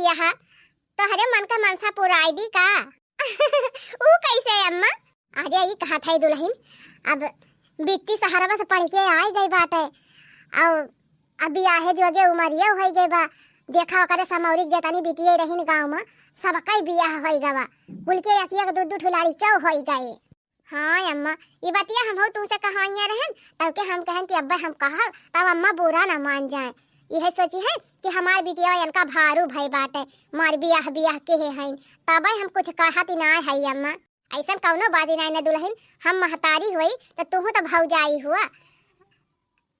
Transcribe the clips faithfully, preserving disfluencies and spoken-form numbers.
यह तोहरे मन का मनसा पुराई दी का? ऊ कैसे अम्मा? अरे ई कहत है दुलहिन, अब बिट्टी सहरवा से पढ़ के आइ गइ बाटे, अउ अब बियाहे जोगे उमरिया होइ गइ बा। देखा ओकरे समौरी के जेतनी बिटिये रहिन गाँव मा, सबकइ बियाह होइ गवा, कुल के एक एक दू दू ठो लड़िका होइ गए। हाँ अम्मा, ई बतिया हमहू तुमसे कहवाइया रहन, तब के हम कहन कि अब्बे हम कहब, तब अम्मा बुरा ना मान जाए। इहे सोची है कि हमार बिटिया इनका भारू भई बाटे, मार बियाह बियाह के हे हईन, तबे हम कुछ कहत नाय हई अम्मा। ऐसन कौनो बात नाय न दुलहिन, हम महतारी हुई त तुहू त भौजाई हुआ।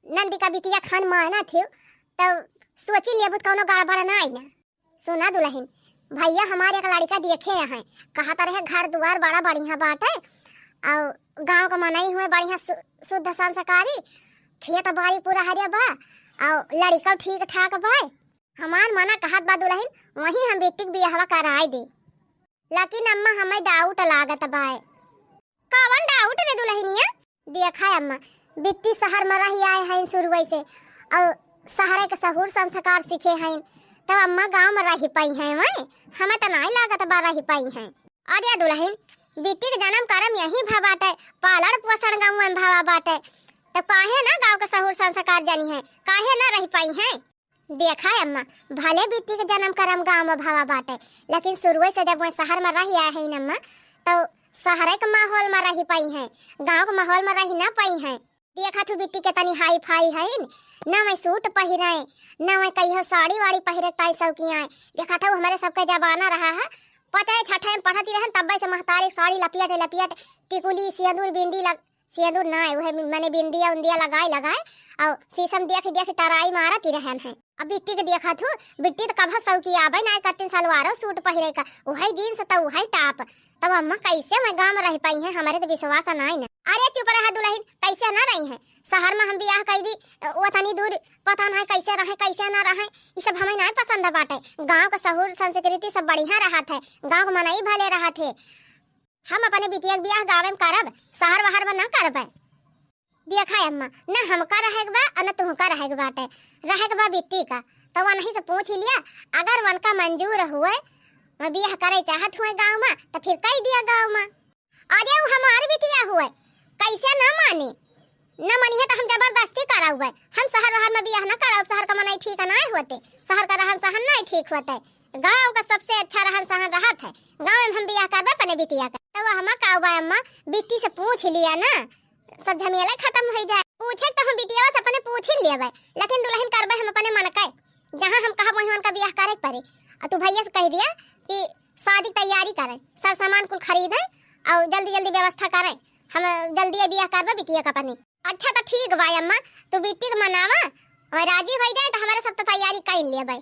नंदी का बिटिया खान मानत हियो, त सोची लेबू त कौनो गड़बड़ नाय न। सुना दुलहिन, भइया हमार एक लड़िका देखे हैं, कहत रहे घर दुआर बड़ा बढ़िया बाटे, अउ गाँव का मनई हुए बढ़िया शु-, शुद्ध संस्कारी, खेत बाड़ी पूरा हरे बा, अउ लड़िका ठीक ठाक बा। हमार मना कहत बा दुलहिन, वहीं हम बिट्टी के बियाहवा कराए दे। लेकिन अम्मा, हमें doubt लागत बाय। कवन doubt रे दुलहिनिया? देखा अम्मा, बिट्टी सहर में रही आए हैं शुरुए से, अउ सहरे के सहूर संस्कार सीखे हैं, तब अम्मा गाँव में रही पाई हैं वहीं? हमें त नाई लागत बा रही पाई हैं। अरे दुलहिन, बिट्टी के जन्म करम यहीं भा बाटे, पालण पोषण गाँव में भवा बाटे, तब काहे ना गाँव के सहूर संस्कार जानी है, काहे ना रही पाई हैं? देखा अम्मा, भले बिट्टी के जन्म करम गाँव में भवा बाटे, लेकिन शुरुए से जब वह सहर में रही आए हैं अम्मा, तो सहरे के माहौल में रही पाई हैं, गाँव के माहौल में रही ना पाई हैं। देखा तू बिट्टी के तनी हाई फाई है, ना वह सूट पहिरे, ना वह कहियो साड़ी वाड़ी पहिरे ताई सौकी आए। देखा था हमरे सबके जमाना रहा है, पचाए छठे में पढ़ती रहन, तब्बे से महतारी साड़ी लपियट लपियट, टिकुली, सिंदूर, बिंदी लग, सिंदूर ना है, वह मने बिंदिया उंदिया लगाए लगाए, और शीशम देख देख टराई मारत ही रहन है। अब बिट्टी के देखा थू, बिट्टी तो कभो सौकी आबे ना करतीन सलवारो सूट पहिरे का, वही jeans तो वही top। तब अम्मा कैसे मैं गाँव में रह पाई हैं, हमारे तो विश्वास ना है ना। अरे चुप रहा दुलहिन, कैसे ना रही हैं? सहर में हम बियाह कर दी, वो तनी दूर पता ना कैसे रहे, कैसे ना रहे, ये सब हमें ना पसंद बाटे। गाँव का सहूर संस्कृति सब बढ़िया रहत है, गाँव के मनई भले रहत है। हम अपने बिटिया के बियाह गाँवे में करब, सहर वहर में ना करब। देखा अम्मा, ना हमका रहे के बा, और ना तुहका रहे के बाटे, रहे के बा बिट्टी का। तो वनही से पूछ ही लिया, अगर वनका मंजूर हुए, मैं बियाह करे चाहत हुए गाँव में, तो फिर कह दिया गाँव में। अरे वो हमार बिटिया हुए, कैसे ना मानी? ना मनिहे तो हम जबरदस्ती कराउबे। हम सहर वहर में बियाह ना कराउब, सहर का मनई ठीक नाय होते, सहर का रहन सहन नाय ठीक होते। गाँव का सबसे अच्छा रहन सहन रहत है, गाँव में हम बियाह करबे अपने बिटिया का। तो वो हमा का बा अम्मा, बिट्टी से पूछ लिया ना, सब झमेला खत्म हो जाए। पूछे तो हम बिटिया से अपने पूछ ही लेबे, लेकिन दुलहिन करबे हम अपने मन के, जहाँ हम कहब वहीं उनका बियाह करे के पड़े। और तू भैया से कह दिया कि शादी की तैयारी करे, सर सामान कुल खरीदे और जल्दी जल्दी व्यवस्था करे, हम जल्दी ये बियाह करबे बिटिया का अपने। अच्छा तो ठीक बा अम्मा, तू बिट्टी के मनावा, और राजी हो जाए तो हमारे सब तो तैयारी कर लेबे।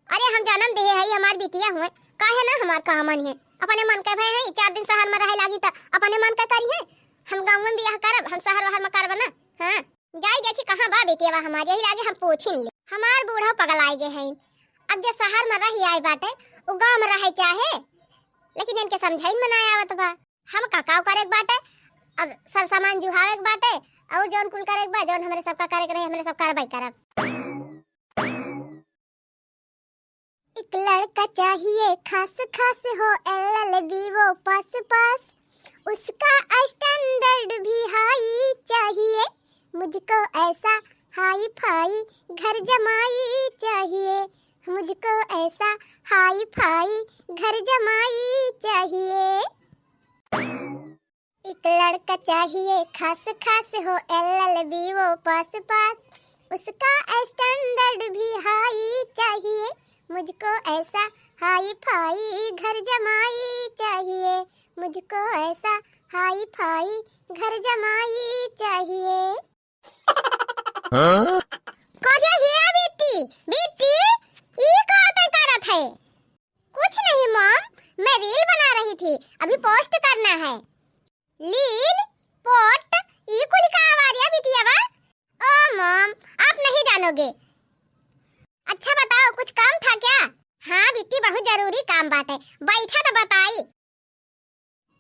अरे हम जन्म देहे हई, हमार बिटिया हुए, काहे ना हमार कहा मनिहे? अपने मन के भय है, चार दिन सहर में रहे लागी त अपने मन के करिहे। हम गाँव में बियाह करब, हम सहर वहर में करब ना। हाँ, जाई देखी कहाँ बा बिटिया बा हमार, यही लागे हम पूछिन ले। हमार बूढ़ा पगलाए गए हैं। अब जे सहर में रही आए बाटे, उ गाँव में रहे चाहे, लेकिन इनके समझाई में ना आवत बा। हम का काव करे के बाटे, अब सर सामान जुहावे के बाटे, और जौन कुल करे के बा, जौन हमरे सबका करे के रहे, हमरे सब करबे करब। एक लड़का चाहिए खास खास हो, एल एल बी वो पास पास, उसका स्टैंडर्ड भी हाई चाहिए। मुझको ऐसा हाई फाई घर जमाई चाहिए, मुझको ऐसा हाई फाई घर जमाई चाहिए। एक लड़का चाहिए खास खास हो, एल एल बी वो पास पास, उसका स्टैंडर्ड भी हाई चाहिए। मुझको ऐसा हाई फाई घर जमाई चाहिए, मुझको ऐसा हाई फाई घर जमाई चाहिए। हाँ? करिया हिया बिट्टी, बिट्टी, ई का तय करत है? कुछ नहीं मॉम, मैं रील बना रही थी, अभी पोस्ट करना है। लील, पोट, ई कुल का आवाज है बिटिया बा? ओ मॉम, आप नहीं जानोगे। अच्छा बताओ, कुछ काम था क्या? हाँ बिट्टी, बहुत जरूरी काम बाटे, बैठा तो बताई।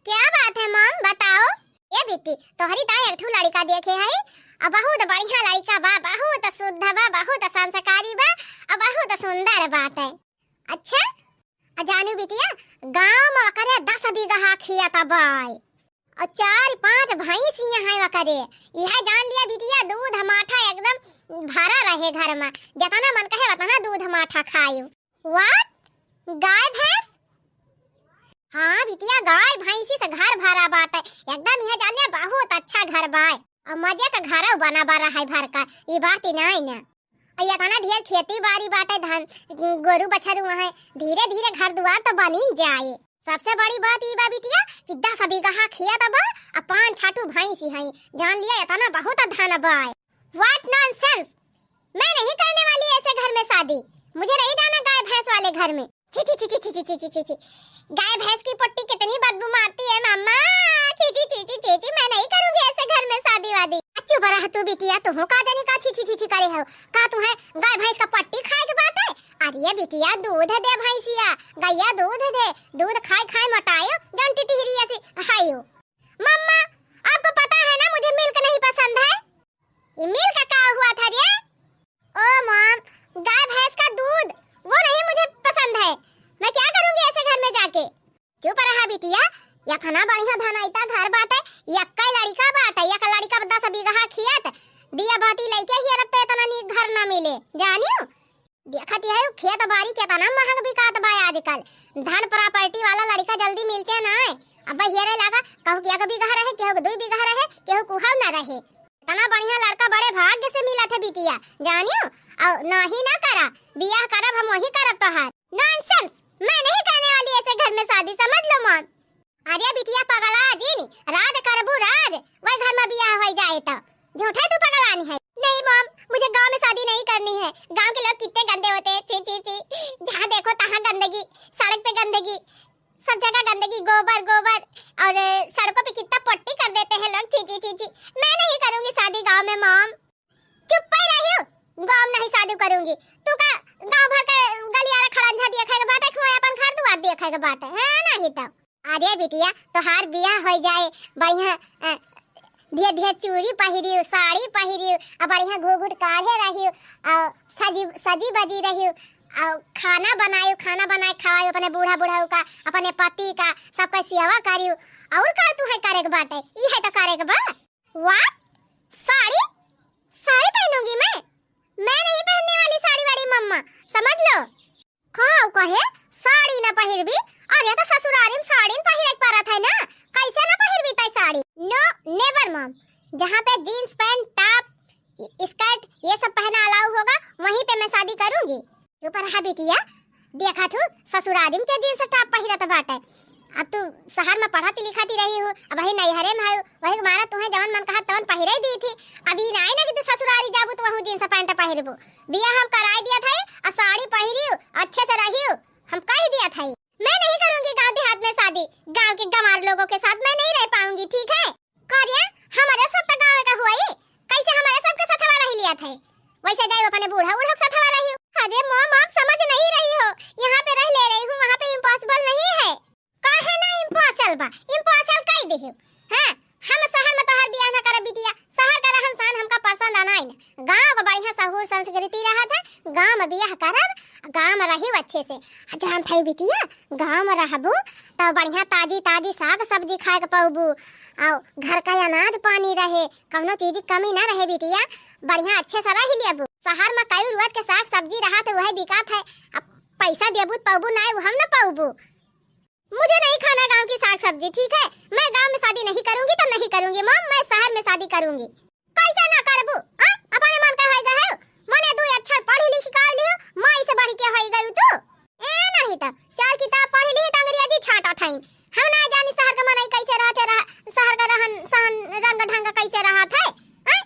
क्या बात है मॉम, बताओ। ए बिट्टी, तोहरी दाई एक ठो लड़का देखे है, आ बहुत बढ़िया लड़का बा, बहुत शुद्ध बा, बहुत संस्कारी बा, आ बहुत सुंदर बाटे। अच्छा, आ जानू बिटिया, गाँव में ओकरे दस बीघा खेत बाय, और चार पाँच भैंसिया हैं ओकरे। इहे जान लिया बिटिया, दूध माठा एकदम भरा रहे घर में, जितना मन कहे उतना दूध माठा खायो। What? गाय भैंस? हाँ बिटिया, गाय भैंसी से घर भरा बाटे एकदम। इहे जान लिया, बहुत अच्छा घर बाय, और मजे का घरौ बना बा रहा है भर का, ई बात ही नहीं ना। अ इतना ढेर खेती बारी बाटे, धान, गोरू बछरू हैं, धीरे धीरे घर दुआर तो बनिन जाए। सबसे बड़ी बात ई बा बिटिया कि दस बीघा खेत बा, आ पाँच छाटू भैंसी हैं। जान लिया, इतना बहुत धन बा। What nonsense! मैं नहीं करने वाली ऐसे घर में शादी। मुझे नहीं जाना गाय भैंस वाले घर में। छी, छी, छी। गाय भैंस की पट्टी कितनी बदबू मारती है मम्मा। छी, छी, छी, छी, छी, छी, मैं नहीं करूँगी ऐसे घर में शादी वादी। चुप रह तू बिटिया, तू का जानी का छी, छी, छी, छी करे हो। का तुहैं गाय भैंस का पट्टी खाए के बाटे? अरे बिटिया, दूध दे भैंसिया, गैया दूध दे, दूध खाए खाए मोटायो, जौन टिटहिरी ऐसी हायो। मम्मा, आपको पता है ना मुझे milk नहीं पसंद है। ये milk का हुआ था रे? ओ mom, गाय भैंस का दूध, वो नहीं मुझे पसंद है। मैं क्या करूँगी ऐसे घर में जाके? चुप रहा बिटिया, इतना बढ़िया धनाइता घर बाटे, यक्कै लड़िका बाटे, एक लड़िका दस बीघा खेत, बिया बाटी लइके ही रब ते इतना नीक घर ना मिले, जानियो? देखत है खेत बारी केतना महंग बिकात बा आजकल। धन property वाला लड़िका जल्दी मिलते नाय। अब हेरे लागा, कहू के एक बीघा रहे, केहू के दुई बीघा रहे, केहू के उहौ ना रहे। इतना बढ़िया लड़का बड़े भाग्य से मिलत है बिटिया, जानियो? और नहीं ना करा, बियाह करब हम वही करब तोहार। Nonsense, मैं नहीं करने वाली ऐसे घर में शादी, समझ लो mom। अरे बिटिया पगला जिन, राज करबू राज, वही घर में बियाह हो जाए तो। झूठे तू पगलानी है। नहीं mom, मुझे गांव में शादी नहीं करनी है। गांव के लोग कितने गंदे होते हैं, छी, छी, छी। जहाँ देखो तहाँ गंदगी, सड़क पे गंदगी, सब जगह गंदगी, गोबर, गोबर। और सड़कों पे कितना पट्टी कर देते हैं लोग, छी, छी, छी, छी। मैं नहीं करूँगी शादी गांव में mom। चुप्पे रहियो, गाँव नहीं शादी करूँगी। तू का गाँव भर के गलियारा खड़ंजा देखे के बाटे, खुआ अपन घर दुआर देखे के बाटे, है नहीं तो। अरे बिटिया, तोहार बियाह हो जाए, बढ़िया, अ, ढेर ढेर चूड़ी पहिरियो, साड़ी पहिरियो, आ बढ़िया घूघूट काढ़े रहियो, आ सजी, सजी बजी रहियो, आ खाना बनायो, खाना बनाए खवायो अपने बूढ़ा बुढ़ऊ का, अपने पति का, सबका सेवा करियो। और का तुहैं करे के बाटे? ई है तो करे के बा। What? साड़ी? साड़ी पहनूंगी मैं? मैं नहीं पहनने वाली साड़ी वाड़ी मम्मा, समझ लो। का कहे साड़ी ना पहिरबी? अरे तो ससुरारी में साड़ी न पहिरे के परत है ना, कैसे ना पहिरबी तै साड़ी? No, never mom। जहाँ पे jeans pant, top, skirt ये सब पहना allow होगा, वहीं पे मैं शादी करूंगी। चुप रहा बिटिया, देखत हू ससुरारी में के jeans top पहिरत बाटे। अब तू शहर में पढ़त लिखत ही रही हू, अब वही नैहरे में हऊ, वही के मारा तुहैं जवन मन कहत तवन पहिरे दी थी। अब ई नाई ना कि तू ससुरारी जाबू तो वहू jeans pant पहिरबू। बियाह हम कराई दिया था, आ साड़ी पहिरियो, अच्छे से रहियो, हम कह दिया था। मैं नहीं करूंगी गांव देहात में शादी, गांव के गंवार लोगों के साथ मैं नहीं रह पाऊंगी, ठीक है? का रे, हमरे सब त गाँव का हुआ ये, कैसे हमरे सबके सथवा रह लिया थे? वैसे जाइयो अपने बूढ़ा उढ़ा के सथवा रहियो। अरे mom, आप समझ नहीं रही हो, यहाँ पे रह ले रही हूँ, वहाँ पे impossible नहीं है। काहे ना impossible बा, impossible कई देहियो। हाँ, हम शहर में तोहार बियाह ना करब बिटिया, शहर का रहन सहन हमका पसंद आना ही ना। गाँव का बढ़िया सहूर संस्कृति रहा था, गाँव में बियाह करब, गाँव में रहियो अच्छे से। जानत है बिटिया, गाँव में रहबू तो बढ़िया ताजी ताजी साग सब्जी खाए के पउबू, और घर का अनाज पानी रहे, कौनो चीज की कमी ना रहे बिटिया, बढ़िया अच्छे से रह लेबू। शहर में कई रोज के साग सब्जी रहा थे, वही बिकात है, अब पैसा देबू तो पउबू, नाय हम ना पउबू। मुझे नहीं खाना गाँव की साग सब्जी, ठीक है? मैं गाँव में शादी नहीं करूंगी तो नहीं करूंगी mom, मैं शहर में शादी करूंगी। कैसे ना करबू? हाँ? अपने मन का होई गए हो? मने दुई अक्षर पढ़ी लिखी कर लियो, माई से बढ़ के होई गई तू। ए नहीं तो, चार किताब पढ़ी ली तो अंग्रेजी छाटा थाइन। हम ना जानी शहर के मनई कैसे रहते रह, शहर का रहन सहन रंग ढंग कैसे रहत है? हाँ?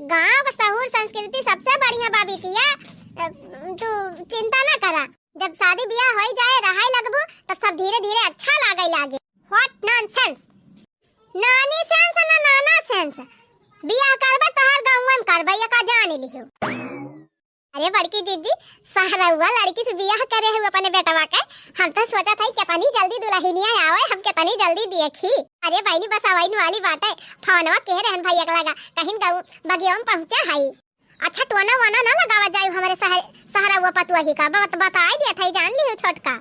गाँव का सहूर संस्कृति सबसे बढ़िया बा बिटिया, अ, तू चिंता ना करा। जब शादी बियाह होई जाए, रहाई लगबू, तब सब धीरे धीरे अच्छा लागे लागे। What nonsense! नानी sense ना नाना sense। बियाह करबे तोहर गाँव में करबे, ये का जान लिहो। अरे बड़की जीजी, सहरउआ लड़की से बियाह करे हो अपने बेटवा के। हम तो सोचत हई कितनी जल्दी दुल्हनिया आवे, हम कितनी जल्दी देखी। अरे बहिनी, बस आवइन वाली बाटे, फोनवा के रहन भैया के लगा, कहीं गाँव बगिया में पहुँचा हई। अच्छा, टोना वोना ना लगावा जाई हमरे सहर-, सहरउआ पतोही का, बत-, बताई दिया था, जान लियो छोटका।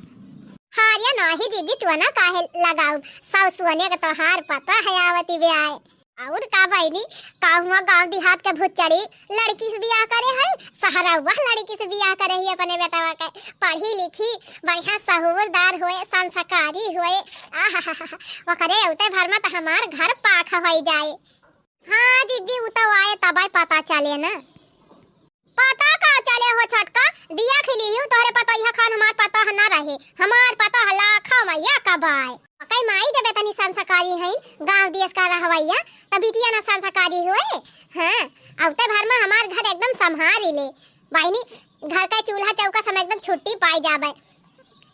हाँ रे, नाही दीदी, टोना काहे लगाऊ, सौसुअने के तोहार पतोह आवती बे आए। और का बहिनी, का हुआ गाँव देहात के भुच्चड़ी लड़की से बियाह करे है, सहरउआ लड़की से बियाह करे है अपने बेटवा के, पढ़ी लिखी, बढ़िया सहूरदार होए, संस्कारी होए। आहाहाहा, ओकरे अउते भर में तो हमार घर पाख होई जाए। हाँ जीजी, उ तो आए तबै पता चले ना। पता का चले हो छोटका, दिया खिली ही तोहरे पतोहिया खान हमार पतोह ना रहे, हमार पतोह लाखों में एक बाय। कई माई जब इतनी संस्कारी हैं, गाँव देश का रहवैया, तब बिटिया ना संस्कारी हुए। हाँ, अउते भर में हमार घर एकदम संभारी ले। बहिनी, घर का चूल्हा चौका से हम एकदम छुट्टी पाई जाबे।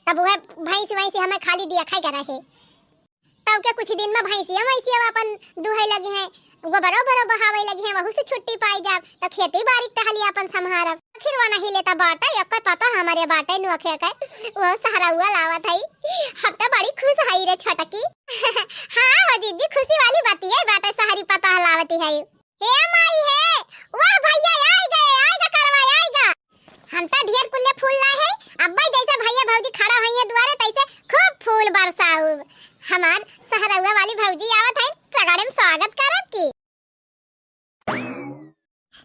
तब वह भैंस वैंस हमें खाली दिया खाई के रहे। तब के कुछ दिन में भैंसिया वैसिया अपन दुहे लगी हैं, गोबरो बरो बहावे लगी हैं, वहू से छुट्टी पाई जाब, तो खेती बाड़ी टहली अपन संभारब। आखिर वो नहीं लेता बाटे, एक पता हमारे बाटे नोखे के, वो सहरउआ लावत है। हम तो बड़ी खुश हई रे छोटकी। हाँ हो जीजी, खुशी वाली बतिया बाटे, सहरी पता लावती है। हे माई हे, वाह भैया, आइगा, आइगा करवा, आइगा। हम तो ढेर कुल्ले फूल लाए हैं, अब्बा जैसे भैया भौजी खड़ा हुई है दुआरे, तैसे खूब फूल बरसाऊ। हमार सहरउआ वाली भौजी आवत है, सगड़े में स्वागत करब की।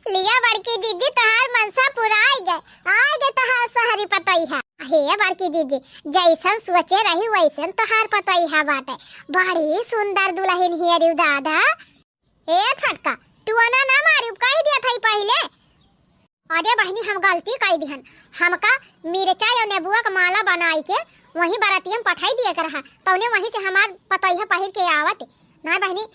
लिया बड़की जीजी, तोहार मनसा पुराई गए, आइगा तोहार सहरी पतोहिया। हे बड़की जीजी, जैसन सोचे रही वैसन तोहार पतोहिया बाटे, बड़ी सुंदर दुलहिन हियरी दादा। ए छोटका, टोना ना मारिब, कहि दिया थई पहिले। अरे बहिनी, हम गलती कइ दिहन। हमका मिरचा अउर नेबुआ क माला बनाइ के वहीं बरतिया में पठाइ दिए के रहा, तउने वहीं से हमार पतोहिया पहिर के आवत। ना बहिनी,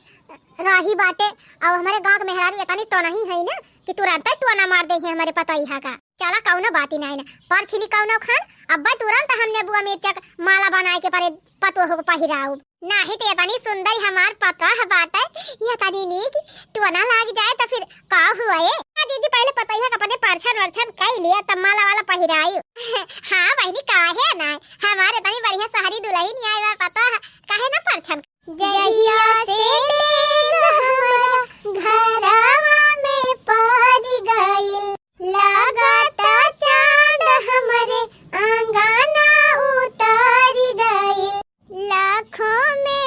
रही बाटे, अउर हमरे गाँव क मेहरारू एतनी टोनही है ना कि तुरंतै टोना मार देइहैं हमरे पतोहिया का। चला, कउनो बाती नाहीं ना, परछिली कउनो खान, अब्बै तुरंत हम नेबुआ मिरचा क माला बनाइ के परे पतोह क पहिराउब। नाहीं त एतनी सुंदर हमार पतोह बाटे, एतनी नीक टोना लागि जाए त फिर का हुआ ए? हाँ दीदी, पहिले पतोहिया क अपने परछन वरछन कइ लिया, तब माला वाला पहिराई। हाँ बहिनी, काहे ना, हमार एतनी बढ़िया सहरी दुलहिन आइ बा पतोह, काहे ना परछन? जहिया से तेग हमरा घरवा में परि गइल, लागता चाँद हमरे आँगना उतरि गइल। लाखों में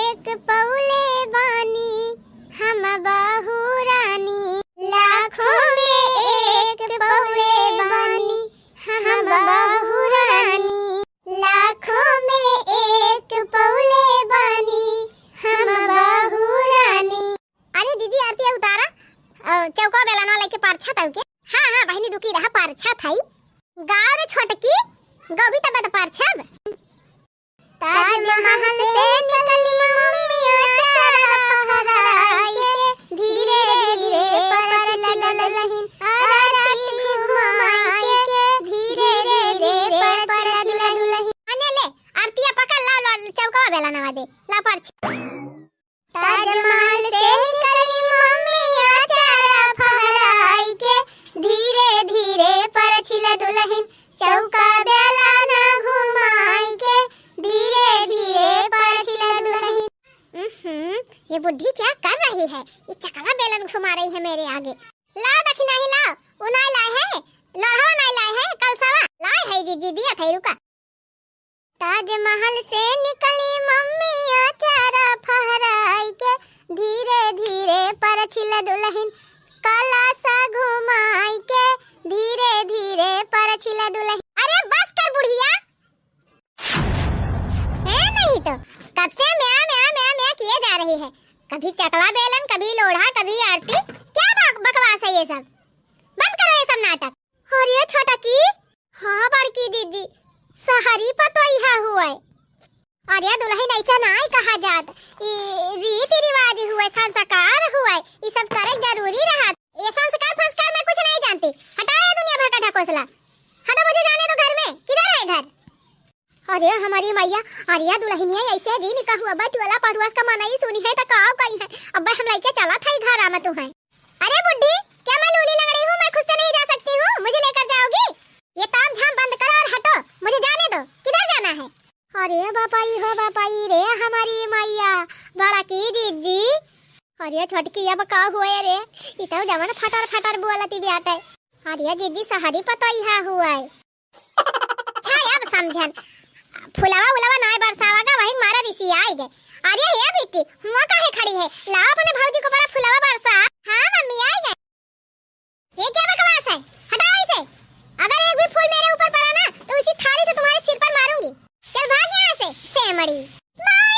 एक पउले बानी हम बहू रानी, लाखों में एक पउले बानी हम बहू रानी, लाखों में एक पउले बानी हम बहू रानी। अरे दीदी, आरती उतारा, अ, चौका बेलना लेके परछा तउ के। हाँ, हाँ, बहिनी, दुकी रहा, परछा थाई। गाँव रे छोटकी, गौबी तबे त परछब। ताजमहल से निकली मम्मी अचरा फहराई के, धीरे धीरे परछिल दुलहिन, आरती घुमाई के, धीरे धीरे परछिल दुलहिन। अने ले, आरतिया पकड़, ला, ला, चौका बेलनवा दे, ला परछी। ताजमहल से निकली मम्मी अचारा फहराई के, धीरे धीरे परछिल दुलहिन, चौका बेलना घुमाई के, धीरे धीरे परछिल दुलहिन। उहुं, ये बुढ़ी क्या कर रही है? ये चकला बेलन घुमा रही है मेरे आगे। लाओ दखिनाही लाओ, उ नाई लाए है, लोढ़वा नाई लाए है, कलसवा लाए है जीजी, दिया था, रुका। ताजमहल से निकली मम्मी अचारा फहराई के, धीरे धीरे परछिल दुलहिन, कलसा घुमाई के, धीरे धीरे परछिल दुलहिन। अरे बस कर बुढ़िया, है नहीं तो कब से म्या म्या म्या म्या किए जा रही है, कभी चकला बेलन, कभी लोढ़ा, कभी आरती। क्या बक-, बकवास है ये सब? बंद करो ये सब नाटक। अरे छोटकी, हाँ बड़की दीदी, सहरी पतोहिया हुए। अरे दुलहिन, ऐसा नाई कहा जात, ई रीति रिवाज हुए, संस्कार हुए, ई सब करे जरूरी रहत। ये संस्कार फंस्कार मैं कुछ नहीं जानती। हटाओ ये दुनिया भर का ढकोसला, हटो, मुझे जाने दो घर में। किधर है घर? अरे हमारी मैया, अरे दुलहिनिया ऐसे जी निका हुआ बा, टोला पड़ोस का मनई सुनी है तो का कही है। अब हम लइके चला था घर आमा तू है। अरे बुढ़ी, क्या मैं लूली लंगड़ी हूँ? मैं खुद से नहीं जा सकती हूँ, मुझे लेकर जाओगी? ये ताम झाम बंद करो और हटो, मुझे जाने दो, किधर जाना है? अरे बापाई हो बापाई रे हमारी मैया, बड़की जीजी। अरे छोटकी, अब का हुए रे? ई तो जवन फटर फटर बोलती बाटे। अरे जीजी, सहरी पतोहिया हुए। अच्छा, अब समझन। फुलवा उलवा नाय बरसावा गा, वही मारा रिसी आई गए। अरे हे बिट्टी, हुआ काहे खड़ी है? लाओ अपने भौजी को बड़ा फुलवा बरसा। हाँ मम्मी, आई गए। ये क्या बकवास है? हटाओ इसे। अगर एक भी फूल मेरे ऊपर पड़ा ना, तो इसी थाली से तुम्हारे सिर पर मारूंगी। चल भाग यहाँ से, सेमड़ी। माई!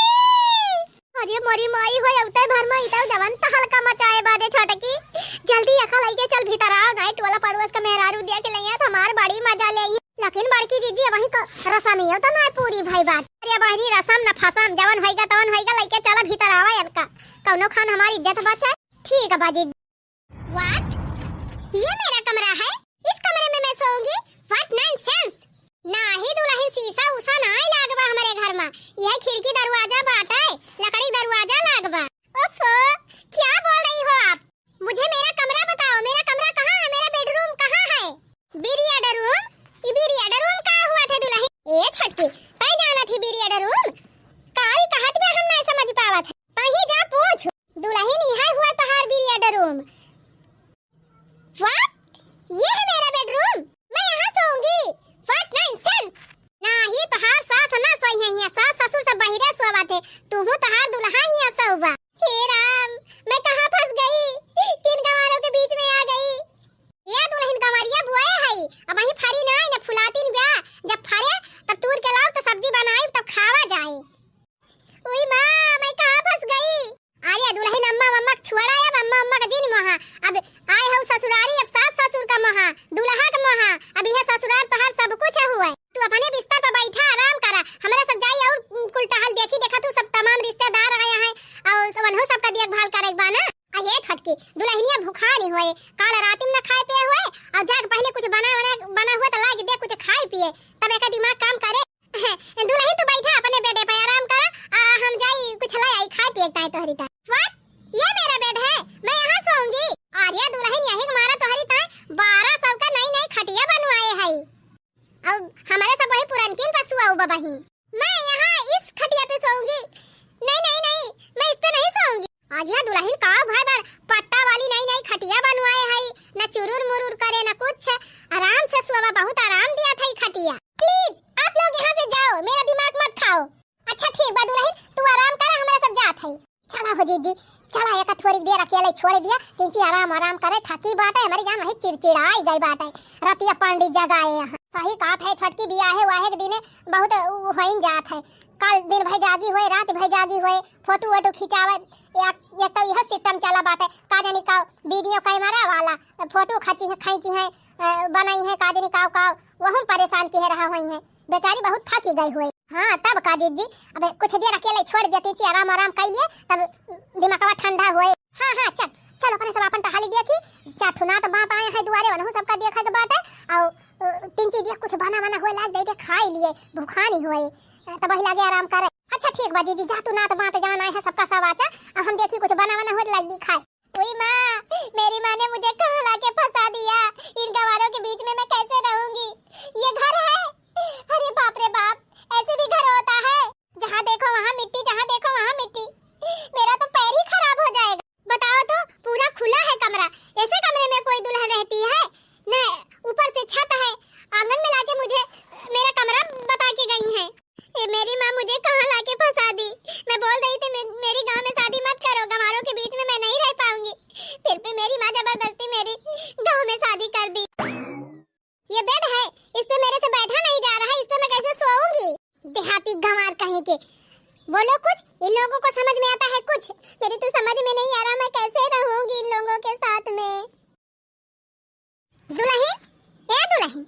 अरे मोरी माई हो, अवते भर में इताऊ जवन तहलका मचाए बाटे छोटकी। जल्दी अखा लइके चल भीतर आओ, नाई टोला पड़ोस का मेहरारू दिया के लइया तो हमार बड़ी मजा लेई। लेकिन बड़की जीजी, वही क-, रसमियो तो नाई पूरी भई बाटे। अरे बहनी, रसम न फसम, जवन होइगा तवन होइगा, लइके चला भीतर आवा इनका। कौनो खान हमारी इज्जत बचाए। ठीक है बाजी। What? ये मेरा कमरा है? इस कमरे में मैं सोऊंगी? What nonsense! नाही दुलहिन, शीशा उषा नाही लागबा हमरे घर मा। यह खिड़की दरवाजा बाटे, लकड़ी दरवाजा लागबा। ओफो, क्या बोल रही हो आप? मुझे मेरा कमरा बताओ, मेरा कमरा कहाँ है, मेरा bedroom कहाँ है? Billiard room? ये billiard room का हुआ था दुलहिन? ए छोटकी, तय जाना थी billiard room? काई कहत बे हम नहीं समझ पावत है। तही जा पूछ। दुलहिन, यह हुआ तोहार billiard room। What? ये है मेरा bedroom? मैं यहाँ सोऊंगी? What nonsense! नाही, तोहार सास ना सोई है यहाँ, सास ससुर सब बहिरे सोवत है, तू हूँ तोहार दुलहा यहाँ सोवा। हे राम, मैं कहाँ फंस गई? किन गंवारों के बीच में आ गई? ये दुलहिन गंवरिया बोए हई, अब वहीं फरी ना, न फुलातीन ब्या, जब फरे तब तूर के लाओ तो सब्जी बनाई तब खावा जाए। उई माँ, मैं कहाँ फंस गई? अरे दुलहिन, अम्मा मम्मा के छोड़ा, अब अम्मा मम्मा का जिन मोहा। अब आए हो ससुरारी, अब सास ससुर का मोहा, दुलहा का मोहा। अब यह ससुरार तोहार सब कुछ हुए। तू अपने बिस्तर पर बैठा, आराम करा। हमरा सब जाई और कुल टहल देखी, देखा तू सब तमाम रिश्तेदार आया है और सब उन्हों सबका देखभाल करे के बा ना। आ ये छोटकी, दुलहिनिया भुखानी होए, काल रात में ना खाए पिए होए और जाके पहले कुछ बना, बना, बना हुआ तो लाग दे कुछ खाए पिए, तब एका दिमाग काम करे। दुलहिन, तू बैठा अपने बेडे पे, आराम करा। आ, हम जाई कुछ ले आई खाए पिए ताई तोहरी ताई। What? ये मेरा बेड है, मैं यहाँ सोऊंगी। अरे दुलहिन, यही मारा तोहरी ताई बारह सौ का नई नई खटिया बनवाए है। अब हमारे सब वही पुरनकिन पर सुआऊ बबही। मैं यहाँ इस खटिया पे सोऊंगी। नहीं, नहीं, नहीं, मैं इस पे नहीं सोऊंगी। आज यह दुलहिन का भाई बार पट्टा वाली नई नई खटिया बनवाए है, न चुरुर मुरुर करे न कुछ, आराम से सोवा, बहुत आराम दिया था ये खटिया। Please, आप लोग यहाँ से जाओ, मेरा दिमाग मत खाओ। अच्छा ठीक बा दुलहिन, तू आराम करा, हमरा सब जात है। चला हो जीजी, चला, एका थोड़ी देर अकेले छोड़ दिया, तिनची आराम आराम करे, थकी बाटे, हमारी जान वही चिड़चिड़ाई गई बाटे, रतिया पंडित जगाए यहाँ। सही कहत है छोटकी, बियाहे वाहे के दिने बहुत होइन जात है, कल दिन भर जागी होए, रात भर जागी होए, फोटो वोटो खिंचावे, एक, एक तो यह system चला बाटे, का जानी का video camera वाला फोटो खींची है, खींची है, अ, बनाई है, का जानी का, का, वहू परेशान किहे रहा हुई है। बेचारी बहुत थकी गई हुई। हाँ, तब का जीजी, अबे कुछ देर अकेले छोड़ देती थी, आराम आराम कर लिए, तब दिमागवा ठंडा हुए। हाँ, हाँ, चल, चल, अपने सब अपन टहली देखी, चार ठो नात बात आए हैं दुआरे, वनहु सबका देखे के बाटे, और, अ, तीन चीज कुछ बना बना हुए लाग दे दे, खाई लिए, भूखानी हुए, तब वही लागे आराम करे। अच्छा ठीक बा जीजी, जा तू नात बात जवन आए हैं सबका सब आचा, अब हम देखी कुछ बना बना हुए लाग दी खाए। उई माँ, मेरी माँ ने मुझे कहाँ लाके फंसा दिया। इन गंवारों के बीच में मैं कैसे रहूंगी? ये घर है? अरे बाप रे बाप, ऐसे भी घर होता है? जहाँ देखो वहाँ मिट्टी, जहाँ देखो वहाँ मिट्टी। मेरा तो पैर ही खराब हो जाएगा। बताओ तो, पूरा खुला है कमरा, ऐसे कमरे में कोई दुल्हन रहती है? न ऊपर से छत है, आंगन में लाके मुझे मेरा कमरा बता के गई हैं। ए, मेरी माँ मुझे कहाँ लाके फंसा दी। मैं बोल रही थी, मे-, मेरी गांव में शादी मत करो, गंवारों के बीच में मैं नहीं रह पाऊंगी। फिर भी मेरी माँ जबरदस्ती मेरी गांव में शादी कर दी। ये बेड है, इस पे मेरे से बैठा नहीं जा रहा है, इस पे मैं कैसे सोऊंगी? देहाती गंवार कहीं के। बोलो कुछ, इन लोगों को समझ में आता है कुछ? मेरी तो समझ में नहीं आ रहा, मैं कैसे रहूंगी इन लोगों के साथ में। दुलहिन, ए दुलहिन,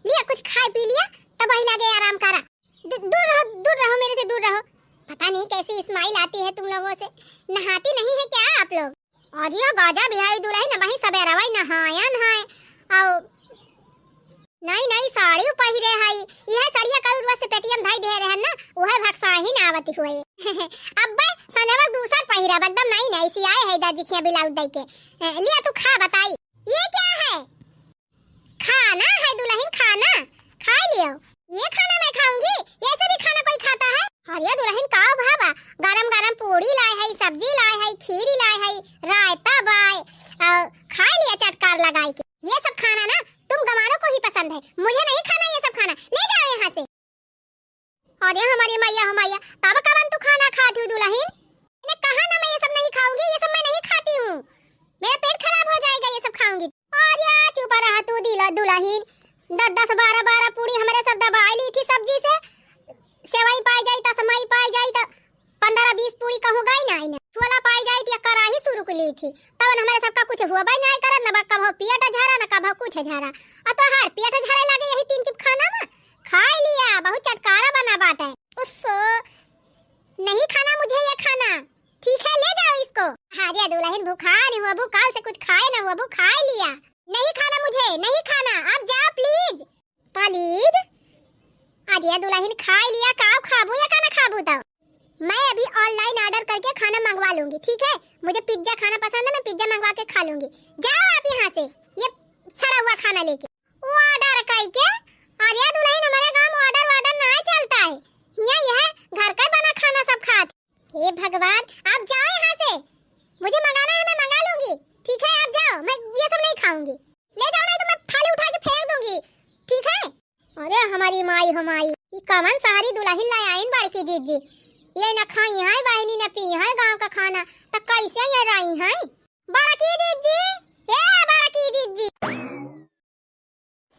लिया कुछ खाए पी लिया, तब वही लागे आराम करा। दू-, दूर रहो, दूर रहो, मेरे से दूर रहो। पता नहीं कैसी smile आती है तुम लोगों से। नहाती नहीं है क्या आप लोग? अरे गाजा बिहारी दुलहिन, वही सबेरवा ही नहायन है। और नई नई साड़ी पहिरे हई, यह सड़िया कल उर्वा से पेटियम धई दे रहन ना, उहे भक्साही ना आवती हुए। अब्बे संझवा दूसर पहिरब, एकदम नई नई सियाए है दर्जी खिया ब्लाउज दई के। ए, लिया तू खा बताई, ये क्या है? खाना है दुलहिन, खाना खा लियो। ये खाना मैं खाऊंगी? ऐसे भी खाना कोई खाता है? अरे दुलहिन का भावा, गरम गरम पूड़ी लाए है, सब्जी लाए है, खीरी लाए है, अरे हमारी मैया, हो मैया, तब कवन तू खाना खाती हूँ दुलहिन? मैंने कहा ना, मैं ये सब नहीं खाऊंगी, ये सब मैं नहीं खाती हूँ, मेरा पेट खराब हो जाएगा ये सब खाऊंगी। अरे चुप रहा तू दिला दुलहिन, दस दस बारह बारह पूरी हमरे सब दबाई ली थी सब्जी से, सेवई पाई जाई त, समई पाई जाई त, पन्द्रह बीस पूरी कहूँ गई ना, आई ना, छोला पाई जाई त, एक कड़ाही शुरू कर ली थी, तब हमरे सबका कुछ हुआ भाई ना करत, न बा कभो पेट झरा, न कभो कुछ झरा, और तो हर पेट झरे लगे यही तीन चुप खाना में। खाई लिया, बहुत चटकारा बना बाटे। उफ, नहीं खाना मुझे ये खाना। ठीक है, ले जाओ इसको। अरे दुलहिन, भूखा नहीं हुआ, भू काल से कुछ खाए ना हुआ, भू खाई लिया। नहीं खाना मुझे, नहीं खाना, आप जाओ please। Please? अरे दुलहिन, खाई लिया, का खाबू या का ना खाबू तो? मैं अभी online order करके खाना मंगवा लूंगी, ठीक है? मुझे pizza खाना पसंद है, मैं pizza मंगवा के खा लूंगी। जाओ आप यहाँ से, ये सड़ा हुआ खाना लेके। Order करके? अरे दुलहिन, हमारे गाँव में order वार्डर ना चलता है, यहाँ यह घर का बना खाना सब खात। हे भगवान, आप जाओ यहाँ से, मुझे मंगाना है, मैं मंगा लूंगी, ठीक है? आप जाओ, मैं ये सब नहीं खाऊंगी। ले जाओ, नहीं तो मैं थाली उठा के फेंक दूंगी, ठीक है? अरे हमारी माई हो माई, ई कवन सहरी दुलहिन लाय आइन बड़की जिज्जी। ये न खाई हैं बहिनी, न पी हैं गाँव का खाना, त कैसे ये रही हैं? बड़की जिज्जी, ए बड़की जिज्जी।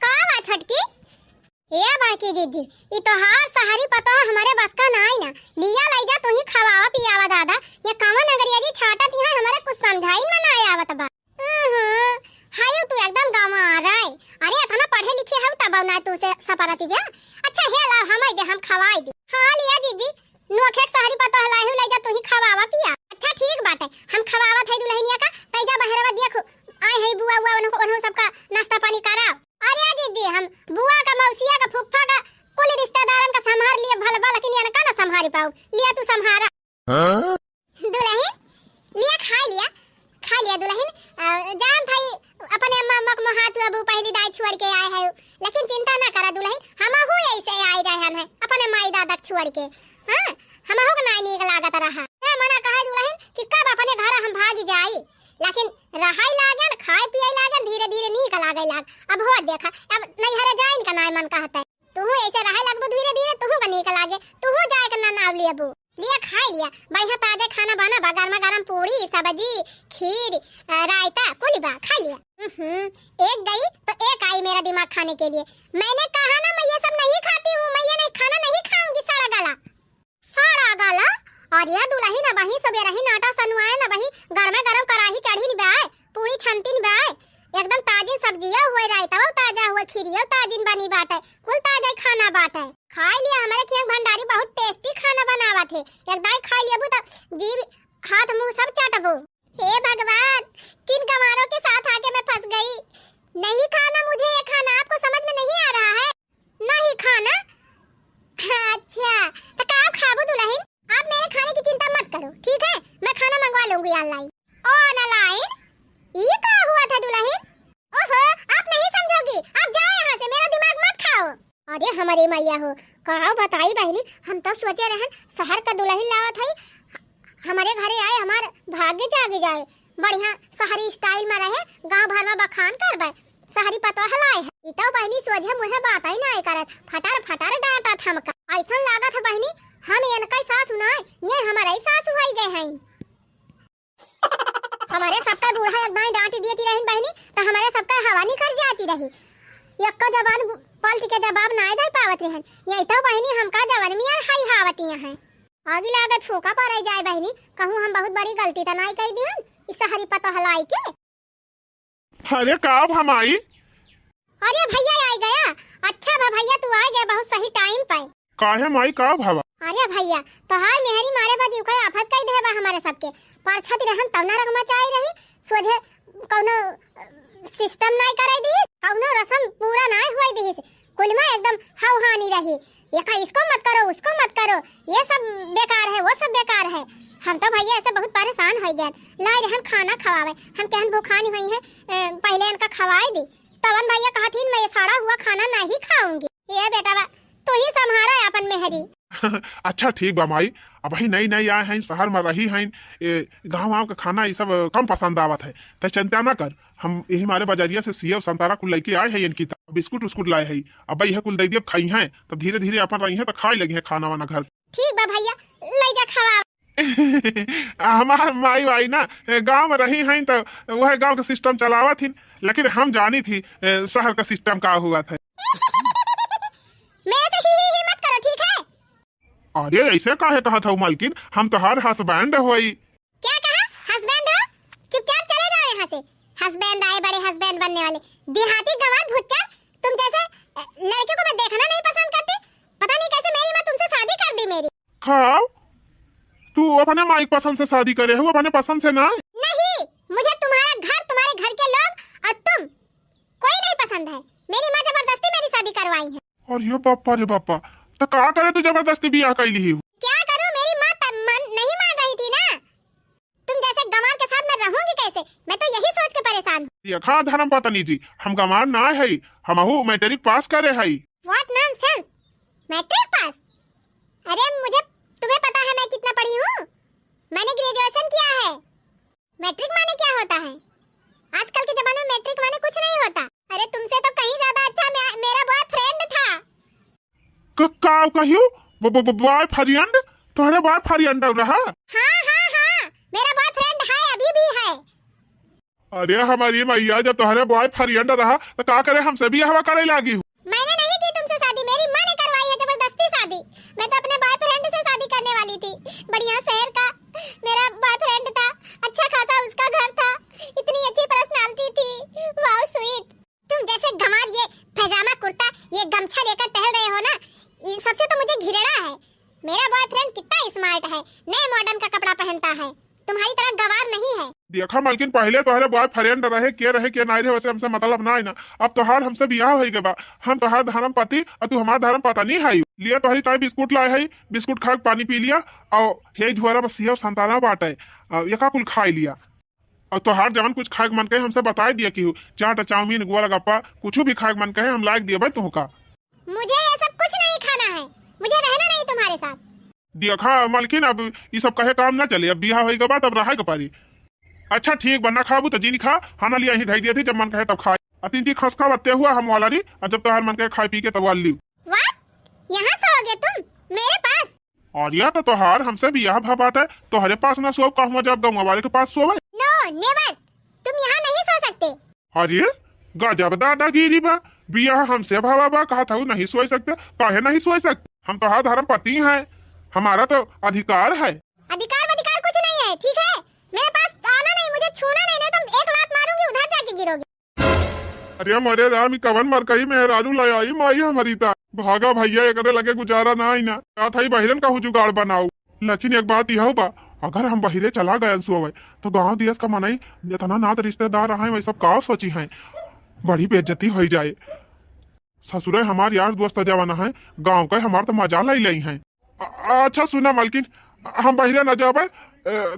का बा छोटकी? ए बड़की जिज्जी, ई तोहार सहरी पतोह हमरे बस का नाई ना। लिया लई जा, तू ही खवावा पियावा दादा। ये कवन अंग्रेजी छाटत ही है, हमरे कुछ समझाई में ना आवत बा। हम्म, हायो तू एकदम गंवार है। अरे, इतना पढ़े लिखे हऊ तब ना तू से सपरती बे। अच्छा, हे लाओ, हम दे, हम खवाई दे। हाँ, लिया जीजी, नोखे के सहरी पतोह लाही लई जा, तू ही खवावा पिया। अच्छा, ठीक बाटे, हम खवावत है दुलहिनिया का, तई जा बहरवा देखो, आए है बुआ, बुआ, उनको, उनको सबका नाश्ता पानी कराओ। अरे जीजी, हम बुआ का, मौसिया का, फुफ्फा का, कुल रिश्तेदारन का संभार लिए भल बा, लेकिन इनका ना संभारी पाऊ। लिया तू संभारा। हाँ? दुलहिन, लिया खा लिया, खा लिया दुलहिन। अ, जान भाई, अपने अम्मा, अम्मा के मुँह हाथ हुआ बू पहली दाई छोड़ के आए है, लेकिन चिंता ना करा दुलहिन, हमहू ऐसे आए रहन है अपने माई दादा के छोड़ के। हाँ, हमहू के नाई नीक लागत रहा। ए मना कहा दुलहिन कि कब अपने घर हम भागी जाई, लेकिन रहाई लागन, खाए पिए लागन, धीरे धीरे नीक लागे लाग। अब हो देखा, अब नैहरे जाइन का नाई मन कहता है। तुहू ऐसे रहे लगबू धीरे धीरे, तुहू का नीक लागे, तुहू जाए के ना नाव लेबू। लिया खाई लिया, बढ़िया ताजा खाना बना बा, गर्मा गर्म पूरी, सब्जी, खीर, अ, रायता, कुल बा, खाई लिया। हम्म, एक गई तो एक आई मेरा दिमाग खाने के लिए। मैंने कहा ना, मैं ये सब नहीं खाती हूँ, मैं ये नहीं, खाना नहीं खाऊंगी, सड़ा गला। सड़ा गला? अरे दुलहिन, अबही सबेरही नाटा सनुआए, अबही गरमे गरम कड़ाही चढ़िन बाय, पूरी छनतिन बाय, एकदम ताजिन सब्जिया हुए, रायतवा ताजा हुए, खीरियो ताजिन बनी बाटे, कुल ताजा ही खाना बाटे। खाई लिया, हमरे खिया भंडारी बहुत tasty खाना बनावत है, एक दाई खाई लेबू त जीभ, हाथ, मुंह सब चाटबू। हे भगवान, किन गंवारों के साथ आके मैं फंस गई। नहीं खाना मुझे ये खाना, आपको समझ में नहीं आ रहा है? नहीं खाना? अच्छा, तो का आप खाबू दुलहिन? आप मेरे खाने की चिंता मत करो, ठीक है? मैं खाना मंगवा लूंगी online। Online? ये का हुआ था दुलहिन? ओहो, आप नहीं समझोगी, आप जाओ यहाँ से, मेरा दिमाग मत खाओ। अरे हमरे मैया हो, का बताई बहिनी, हम तो सोचे रहन सहर का दुलहिन लावत हई, हमरे घरे आए, हमार भाग्य जागे जाए, बढ़िया सहरी style में रहे, गाँव भर में बखान करबे, सहरी पतोह लाए है। ई तो बहिनी सोझे मुँहे बात ही नाई करत, फटर फटर डांटत हमका। ऐसन लागत है बहिनी, हम इनका सासु नाई, ये हमरे सासु होई गए हैं। हमरे सबका बूढ़ा एक दाई डांट दियती रहिन बहिनी, तो हमरे सबका हवा निकल जाती रही। यक्को जबान पलट के जवाब नाय दे पावत रहन। यही तो बहिनी हमका जवन मियाँ हाई हावती हैं। आगी लागत फूका पड़े जाए बहिनी, कहूँ हम बहुत बड़ी गलती तो नाय कई दिहन, इस सहरी पतोह लाई के। अरे का भमाई? अरे भैया आ गया। अच्छा बा भैया तू आ गया, बहुत सही time पे। काहे माई, का भवा? अरे भैया, तोहार मेहरी मारे बा जीव का आफत कई देहे बा हमारे सबके। परछत रहन तब ना रंग मचाई रही, सोझे कौनो system नाई कराई दी, कौनो रसम पूरा नाई हुई दी, कुल में एकदम हौहानी रही। ये का इसको मत करो, उसको मत करो, ये सब बेकार है, वो सब बेकार है। हम तो भैया ऐसे बहुत परेशान हो गए। लाई रहन खाना खवावे, हम कहन भूखानी हुई है, ए, पहले इनका खवाई दी। तवन भैया कहथिन, "मैं ये सड़ा हुआ खाना नहीं खाऊंगी।" ये बेटा बा, तू ही संभारा अपन मेहरी। अच्छा ठीक बा माई, अबही नई नई आए हैं, सहर में रही हैं, ए, गाँव वाँव का खाना ये सब कम पसंद आवत है, तो चिंता ना कर, हम यही मारे बजरिया से सेव संतरा कुल लइके आए हैं, इनकी त-, बिस्कुट उस्कुट लाए हैं। अब यह कुल दे दिए, अब खाई हैं, तब धीरे धीरे अपन रही हैं, तो खाए लगी हैं खाना वाना घर। ठीक बा भैया, ले जा खवा। हमार माई वाई ना, ए, गाँव में रही हैं, तो वह गाँव का सिस्टम चलावत थी, लेकिन हम जानी थी, ए, शहर का सिस्टम का हुआ था। मेरे से ही, ही, ही मत करो, ठीक है? अरे, ऐसे काहे कहत हऊ मलकिन, हम तोहार हस्बैंड होई। क्या कहा? हस्बैंड हो? चुपचाप चले जाओ यहाँ से। हस्बैंड आए, बड़े हस्बैंड बनने वाले। देहाती गंवार भुच्चड़, तुम जैसे, अ, लड़के को मैं देखना नहीं पसंद करती। पता नहीं कैसे मेरी माँ तुमसे शादी कर दी मेरी। खाओ, तू अपने माई के पसंद से शादी करे हो, अपने पसंद से ना। नहीं, मुझे तुम्हारा घर, तुम्हारे घर के लोग और तुम, कोई नहीं पसंद है। मेरी माँ जबरदस्ती मेरी शादी करवाई है। अरे बापा रे बापा, तो का करे तू जबरदस्ती बियाह कैली ही? क्या करूँ, मेरी माँ तब मन नहीं मान रही थी ना। तुम जैसे गंवार के साथ मैं रहूंगी कैसे? मैं तो यही सोच के परेशान हूँ। देखा धर्म पत्नी जी, हम गंवार ना है, हमहू मैट्रिक पास करे है। What nonsense? Matric pass? अरे मुझे, तुम्हें पता है मैं कितना पढ़ी हूँ? मैंने ग्रेजुएशन किया है। मैट्रिक माने क्या होता है? आजकल के जमाने में मैट्रिक माने कुछ नहीं होता। अरे तुमसे तो कहीं ज्यादा अच्छा मे-, मेरा बॉयफ्रेंड था। क-, का कहियो? ब-, ब-, ब-, बॉयफ्रेंड? तोहरे बॉयफ्रेंड रहा? हाँ, हाँ, हाँ, मेरा बॉयफ्रेंड है, अभी भी है। अरे हमारी मैया, जब तोहरे बॉयफ्रेंड रहा तो का करे हमसे बियाहवा करे लागी हूँ? मैंने नहीं की तुमसे शादी, मेरी माँ ने करवाई है जबरदस्ती शादी। मैं तो अपने बॉयफ्रेंड से शादी करने वाली थी, बढ़िया शहर का मेरा बॉयफ्रेंड था, अच्छा खासा उसका घर था, इतनी अच्छी पर्सनालिटी थी, वाओ स्वीट। तुम जैसे गंवार ये पैजामा कुर्ता, ये गमछा लेकर टहल रहे हो ना, इन सबसे तो मुझे घिरणा है। मेरा बॉयफ्रेंड कितना स्मार्ट है, नए मॉडर्न का कपड़ा पहनता है, तुम्हारी तरह गंवार नहीं है। देखा मलकिन, पहले तोहरे बॉयफ्रेंड रहे, के रहे के नाई रहे, वैसे हमसे मतलब ना है ना। अब तोहार हमसे बियाह होई गवा, हम तोहार धर्म पति और तू हमार धर्म पत्नी है। लिए तोहरी ताई बिस्कुट लाए है, बिस्कुट खा के पानी पी लिया। और हे झोरा में सेव संतरा बाटे, और एका कुल खाई लिया। और तोहार जवन कुछ खाए के मन कहे हमसे बताए दिया कि चाट, चाउमीन, गोलगप्पा, कुछ भी खाए के मन कहे हम लाए के दिए भाई तुहका। मुझे ये सब कुछ नहीं खाना है, मुझे रहना नहीं तुम्हारे साथ। देखा मलकिन, अब ई सब कहे काम ना चले, अब बियाह होई के बाद अब रहे के पड़ी। अच्छा ठीक बा, ना खाबू तो जिन खा, हम लिया यहीं धई दिए थे, जब मन कहे तब खाए। अतिन जी खसका बत्ते हुआ हम वाला री, और जब तोहार मन कहे खाए पी के तब वाल ली। What? यहाँ सोओगे तुम मेरे पास? और या तो तोहार हमसे बियाह भा बाटे, तोहरे पास ना सोब, कहूँ जब गौवा वाले के पास सोवे। No, never। तुम यहाँ नहीं सो सकते। अरे गजब दादागिरी बा, बियाह हमसे भवा बा, कहा था नहीं सोई सकते, काहे नहीं सोई सकते? हम तोहार धर्म पति हैं, हमारा तो अधिकार है। अधिकार वधिकार कुछ नहीं है, ठीक है? मेरे पास आना नहीं, मुझे छूना नहीं, नहीं तो एक लात मारूंगी, उधर जाके गिरोगे। अरे मोरे राम, ई कवन मरकई मेहरारू ले आई माई हमारी ता। भागा भैया, एकरे लगे गुजारा ना आई ना। का था ई बहिरन का जुगाड़ बनाऊ। लेकिन एक बात यह बा, अगर हम बहिरे चला गए सोवे, तो गांव देश का मनई, जितना नात रिश्तेदार आए, वही सब का सोची हैं, बड़ी बेइज्जती होई जाए। ससुरे हमार यार दोस्त जवान हैं, गांव के हमार तो मजा ले ले हैं। अ-, अच्छा सुना मालकिन, हम बहिरे न जाबे, अ,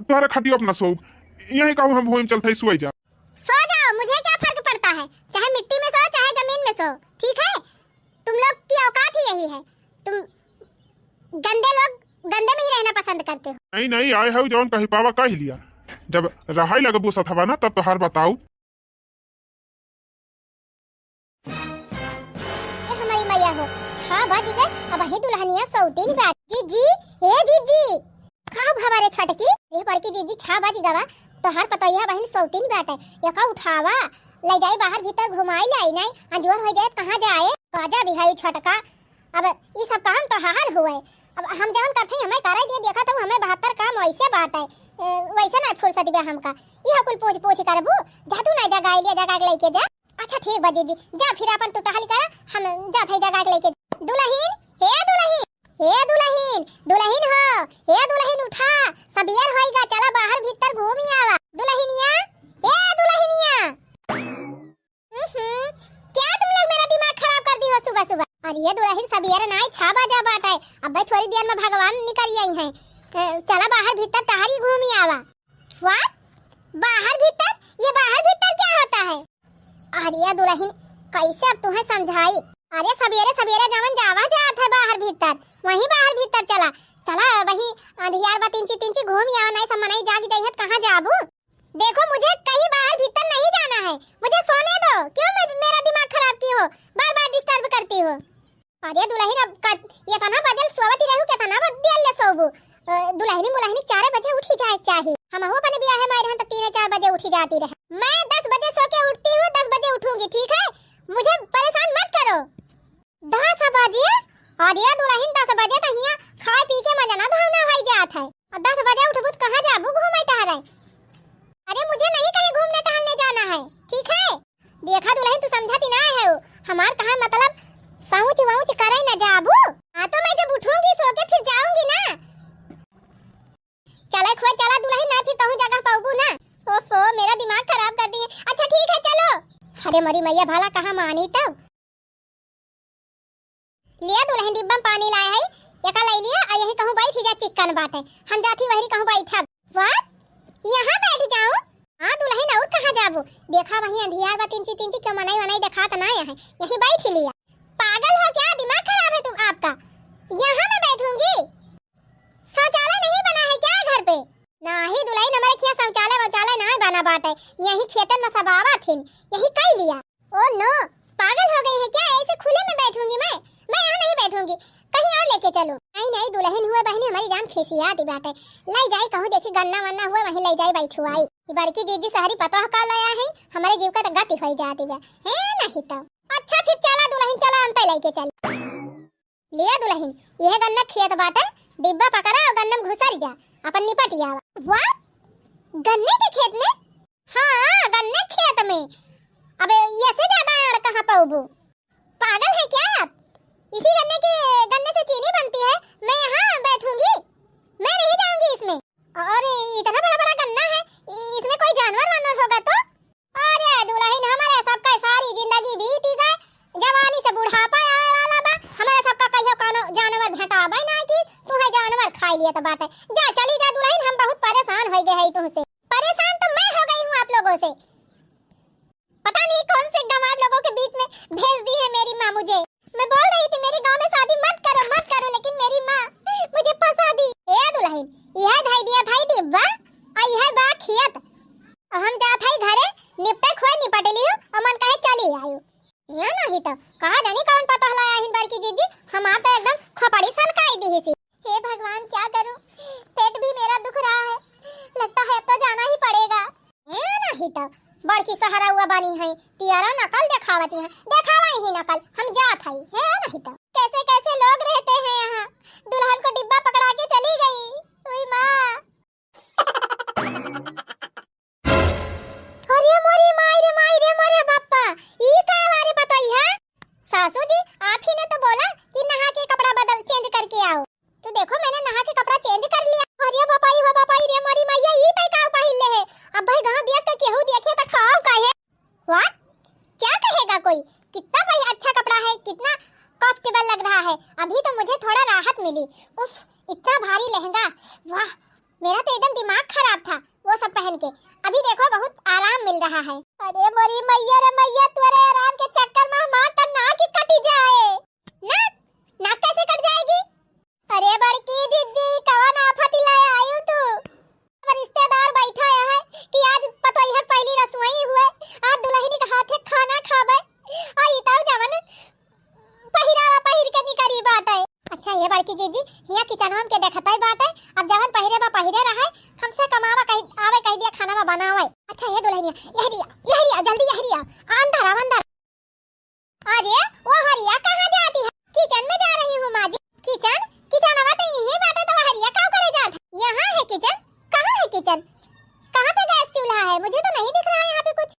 तोहरे खटियो अपना सोब, यहीं कहूँ हम भूमि चलते सोई जा। सो जाओ, मुझे क्या फर्क पड़ता है, चाहे मिट्टी में सो, चाहे जमीन में सो, ठीक है? तुम लोग की औकात ही यही है, तुम गंदे लोग गंदे में ही रहना पसंद करते हो। नहीं, नहीं, आए हो जौन कही पावा कह लिया, जब रहाई लगबू सथवा ना तब तोहार बताऊ। ए हमारी मैया हो, छह बज गए, अबहीं दुल्हनिया सौतीन बाटे। जीजी, ए जीजी, का भवा रे छोटकी? ए बड़की जीजी, छह बज गवा, तोहार पतोहिया बहिन सौतीन बाटे। एका उठावा, ले जाई बाहर भीतर घुमाई लाई, नहीं अंजुअर हो जाए, कहाँ जाए? बाजा भी है छोटका, अब ई सब काम तोहार हुए। अब हम जवन करते हमें करे दिए, देखा तो हमें बहत्तर काम वैसे बाटे, ए, वैसे ना फुर्सत बे हमका। इहो कुल पूछ पूछ करबू, जा तू ना जगाई लिया, जगा के लेके जा। अच्छा ठीक बा जीजी, जा फिर अपन तू टहल कर, हम जात है जगा के लेके। दुलहिन, हे दुलहिन, हे दुलहिन, दुलहिन हो, हे दुलहिन उठा, सबेर होइगा, चला बाहर भीतर घूमी आवा। दुलहिनिया, हे दुलहिनिया। हम्म, क्या तुम लोग मेरा दिमाग खराब कर दी हो सुबह सुबह? अरे ये दुलहिन सबेर ना आई, छह बजा बाटे, अब भाई थोड़ी देर में भगवान निकल आई हैं। ए, चला बाहर भीतर टहरी घूमी आवा। What? बाहर भीतर? ये बाहर भीतर क्या होता है? अरे दुलहिन, कैसे अब तुम्हें समझाई? अरे सबेरे सबेरे जवन जावा जात है बाहर भीतर, वहीं बाहर भीतर चला। चला वहीं अंधियार बा, तिंची तिंची घूम आवा, नहीं सब मनई जाग जाई है, कहाँ जाबू? देखो, मुझे कहीं बाहर भीतर नहीं जाना है, मुझे सोने दो। क्यों मुझ-, मेरा दिमाग खराब की हो, बार बार डिस्टर्ब करती हो? अरे दुलहिन, अब क-, एतना बजल सोवत ही रहू, केतना ब-, देर ले सोबू? अ, दुलहिनी मुलहिनी चार बजे उठी जाए के चाही। हमहू अपने बियाहे मारे रहन त तीन चार बजे उठी जाती रहे। मैं दस बजे सो के उठती हूँ, दस बजे उठूंगी, ठीक है? मुझे परेशान मत करो। दस बजे? अरे दुलहिन, दस बजे त हियां खाए पी के मजा ना धाना होई जात है। और दस बजे उठबू त कहाँ जाबू घूमे टहरे? अरे मुझे नहीं कहीं घूमने टहलने जाना है, ठीक है? देखा दुलहिन, तू समझती ना है हो, हमार कहा मतलब सौच वौच करे न जाबू। हाँ तो मैं जब उठूंगी सो के फिर जाऊंगी ना। चले खोए चला दुलहिन, ना फिर कहूँ जगह पाऊबू ना। ओफो, मेरा दिमाग खराब कर दिए। अच्छा ठीक है चलो। अरे मोरी मैया, भला कहाँ मानी तब। लिया दुलहिन, डिब्बा में पानी लाए है, एका ले लिया, आ यही कहूँ बैठ जा, चिक्कन बाटे। हम जाती वहरी कहूँ बैठब। What? यहाँ बैठ जाऊँ? हाँ दुलहिन, और कहाँ जाबू? देखा वहीं अंधियार बा, तिंची तिंची, क्यों मनई वनई देखात ना है, यहीं बैठ लिया। पागल हो क्या? दिमाग खराब है तुम, आपका? यहाँ मैं बैठूंगी? शौचालय नहीं बना है क्या घर पे? नाही दुलहिन, हमारे खिया शौचालय वौचालय ना बना बाटे, यही खेतन में सब आवा थिन, यही कई लिया। ओ नो, पागल हो गई है क्या? ऐसे खुले में बैठूंगी मैं? मैं यहाँ नहीं बैठूंगी, कहीं और लेके चलो। नहीं नहीं दुलहिन, हुए बहनी हमारी जान खिसियाती बाटे, ले जाई कहूँ, देखी गन्ना वन्ना हुए वहीं ले जाई बैठुआई। ये बड़की जीजी सहरी पतोह का लाया है, हमारे जीव का तो गति होई जाती बा, है नहीं तो। अच्छा फिर चला दुलहिन, चला अंते लेके चल। लिया दुलहिन, यह गन्ना खेत बाटे, डिब्बा पकड़ा और गन्ना में घुसर जा, अपन निपट आवा। What? गन्ने के खेत में? हाँ, गन्ने खेत में। अबे, ये से ज्यादा आड़ कहाँ पाऊबू? पागल है क्या आप? इसी गन्ने के, गन्ने से चीनी बनती है, मैं यहाँ बैठूंगी, मैं नहीं जाऊंगी इसमें। अरे, इतना बड़ा बड़ा गन्ना है, इसमें कोई जानवर वानवर होगा तो? अरे दुलहिन, हमरे सबका सारी जिंदगी बीती गए, जवानी से बुढ़ापा आवे वाला बा, हमरे सबका कहियो कोनो जानवर भेंटावे ना कि तू है जानवर खाई लिए तो बाटे। जा चली जा दुलहिन, हम बहुत परेशान हो गए हैं तुमसे। परेशान तो मैं हो गई हूँ आप लोगों से। पता नहीं कौन से गंवार लोगों के बीच में भेज दी है मेरी माँ मुझे। मैं बोल रही थी मेरे गांव में शादी मत करो, मत करो, लेकिन मेरी माँ मुझे फंसा दी। ए दुलहिन, यह धाई दिया धाई डिब्बा, आ यह बा खेत। हम जात हई घरे, निपटे खोए निपट लियो, अमन कहे चली आयो। ये नहीं तो, कहा जानी कौन पता हला आहिन बड़की जीजी, हमार तो एकदम खोपड़ी सनकाई दिहिसी। हे भगवान, क्या करूं, पेट भी मेरा दुख रहा है, लगता है अब तो जाना ही पड़ेगा। ये नहीं तो, बड़की सहरउआ बनी है, तियारा नकल देखावती है, देखावा ही नकल, हम जात हई, हे नहीं तो। कैसे कैसे लोग रहते हैं यहाँ, दुल्हन को डिब्बा पकड़ा के चली गई, उई माँ। अरे मोरी माई रे माई रे मोरे बाप्पा, ई का बारे बताई है? सासू जी, आप ही ने तो बोला कि नहा के कपड़ा बदल, चेंज करके आओ। तो देखो मैंने नहा के कपड़ा चेंज कर लिया। अरे बापाई हो बापाई रे मोरी मैया, ई तय का पहिन ले है? अब भाई गांव देश का केहू देखे तो का कहे? What? क्या कहेगा कोई? कितना बढ़िया, अच्छा कपड़ा है, कितना कंफर्टेबल लग रहा है। अभी तो मुझे थोड़ा राहत मिली। उफ, इतना भारी लहंगा, वाह, मेरा तो एकदम दिमाग खराब था वो सब पहन के। अभी देखो बहुत आराम मिल रहा है। अरे मोरी मैया रे मैया, तोरे आराम के चक्कर में हमार तो नाक ही कटी जाए। नाक? नाक कैसे कट जाएगी? अरे बड़की जिज्जी, कवन आफत लाए आयु तू? अब रिश्तेदार बैठा है कि आज पतोहिया पहली रसोई हुए, आज दुल्हनी के हाथे खाना खाबे। आ ई तब जवन पहिरावा पहिर के निकरी बाटे। अच्छा ये बड़की जिज्जी, हिया किचनवा में के देखतई बाटे, अब जवन पहिरे बा पहिरे रहे, कम से कम आवा कही, आवे कही दिया खानावा बनावे। अच्छा ये दुल्हनिया, यह दिया, यह दिया, जल्दी यह दिया, अंदर आवा, अंदर। अरे, वो हरिया कहाँ जाती है? किचन में जा रही हूँ माँ जी। किचन? किचनवा तो यहीं बाटे, तो वो हरिया का करे जात है? यहाँ है किचन? कहाँ है किचन? कहाँ पे गैस चूल्हा है? मुझे तो नहीं दिख रहा है यहाँ पे कुछ।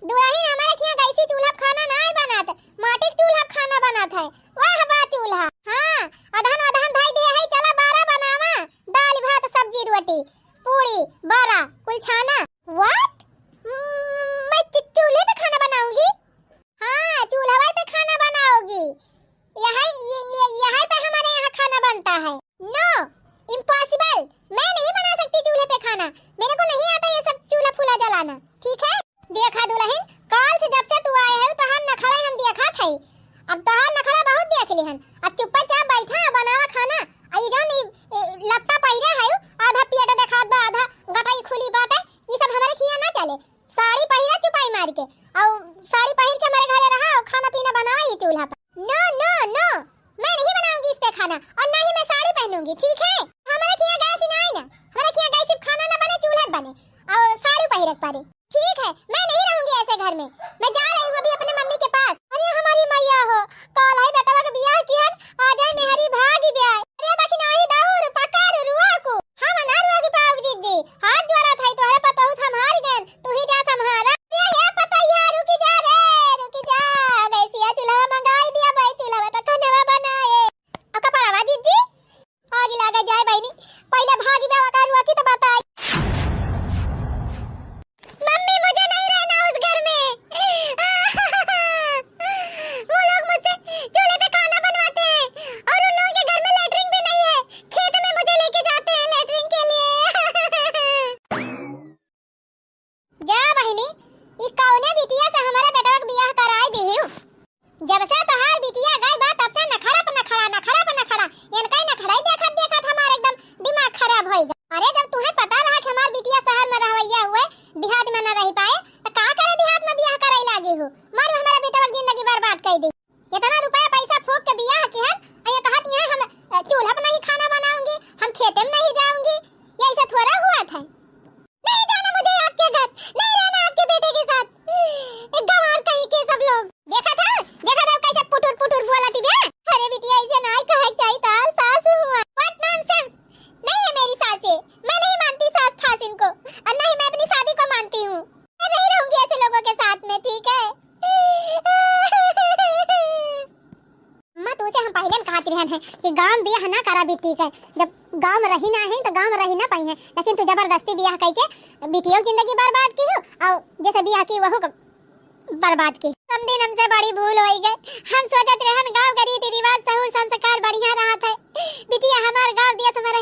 दुल्हन, हमारे यहाँ गैसी चूल्हा पे खाना नाय बनत, माटी के चूल्हा पे खाना बनत है। वाह बा चूल्हा। हाँ, अदहन वदहन धई दिए है, चला बारा बनावा, दाल भात सब्जी रोटी, पूड़ी, बड़ा, कुल छाना। What? मैं चू-, चूल्हे पे खाना बनाऊंगी? हाँ, चूल्हवा पे खाना बनाओगी। यही, ये, ये, यही पे हमारे यहाँ खाना बनता है। No, impossible, मैं नहीं बना सकती चूल्हे पे खाना। मेरे को नहीं आता ये सब चूल्हा फूला जलाना, ठीक है? देखा दुल्हन, काल से जब से तू आए है, तोहार नखड़े हम देखत है। अब तोहार नखड़ा बहुत देख लिहन। अब चुप्पा चाप बैठा, बनावा खाना। आ ई जौन ई, ए, लत्ता पहिरे है, आधा पेट देखात बा, आधा गटई खुली बाटे, ई सब हमारे खिया खे, हमारे खिया गैस ही ना आई ना, हमारे खिया गैस सिर्फ खाना ना बने, चूल्हा बने और साड़ी पहिरक पड़े। ठीक है, मैं नहीं रहूंगी ऐसे घर में, मैं जा रही हूँ अभी अपने मम्मी के पास। अरे हमारी मैया हो, काल है बेटवा के बियाह किहन, आ जाए मेहरी भागी ब्याह। अरे दखिनाही दाऊर पकार रुआ को, हम ना रुआ के पाऊ जीजी, हाथ जोड़ा था तोहरे पतोहू से हम हार गए, तू ही जा संभारा। अरे हे पतैया रुकी जा रे, रुकी जा, गैसिया चूल्हा मंगाई दिया भाई, चूल्हा पे खाना बनाए। आ कपड़वा जीजी, आगी लागे जाए बहिनी, पहिले भागी बा का रुआ की तो बताई। मम्मी, मुझे नहीं रहना उस घर में। वो लोग मुझसे चूल्हे पे खाना बनवाते हैं और उन लोगों के घर में लेटरिन भी नहीं है। खेत में मुझे लेके जाते हैं लेटरिन के लिए। जा बहिनी, ई कौने बिटिया से हमारे बेटवा के बियाह कराई दिहिउ? जब से तोहार बिटिया गई बा, तब से नखड़ा पे नखड़ा, नखड़ा पे नखड़ा। इनका ही नखड़ा ही देखत देखत हमार एकदम दिमाग खराब होई गवा। अरे, जब तुहे पता रहा कि हमार बिटिया शहर में रहवैया हुए, देहात में न रह पाए, तो का करे देहात में बियाह कराई लागी हो? मारू हमारा बेटवा के जिंदगी बर्बाद कर दी। इतना रुपया पैसा फूंक के बियाह किहन, आ ये कहत यहाँ हम, अ, चूल्हा पे नहीं खाना बनाऊंगी, हम खेते में नहीं जाऊंगी, ये ऐसा थोड़ा हुआ था। नहीं जाना मुझे आपके घर, नहीं रहना आपके बेटे के साथ। एक गंवार कहीं के सब लोग। देखा था, देखा था कैसे पुटुर पुटुर बोला थी बे? अरे बिटिया, ऐसे ना कहे चाहिए था, सासू हुआ। What nonsense! नहीं है मेरी सास ये, मैं नहीं मानती सास फास इनको, और नहीं मैं अपनी शादी को मानती हूँ। मैं नहीं रहूंगी ऐसे लोगों के साथ में, ठीक है? अम्मा, तू से हम पहिले न कहत रहन है कि गाँव में बियाह ना करा बिट्टी के। जब गाँव में रही ना है तो गाँव में रही ना पाई है, लेकिन तू जबरदस्ती बियाह कई के बिटियों की जिंदगी बर्बाद की हो, और जैसे बियाह की वहू को बर्बाद की। समधी, हमसे बड़ी भूल होई गई। हम सोचत रहन गाँव के रीति रिवाज, सहूर संस्कार बढ़िया रहत है। बिटिया हमार गाँव दिया हमारा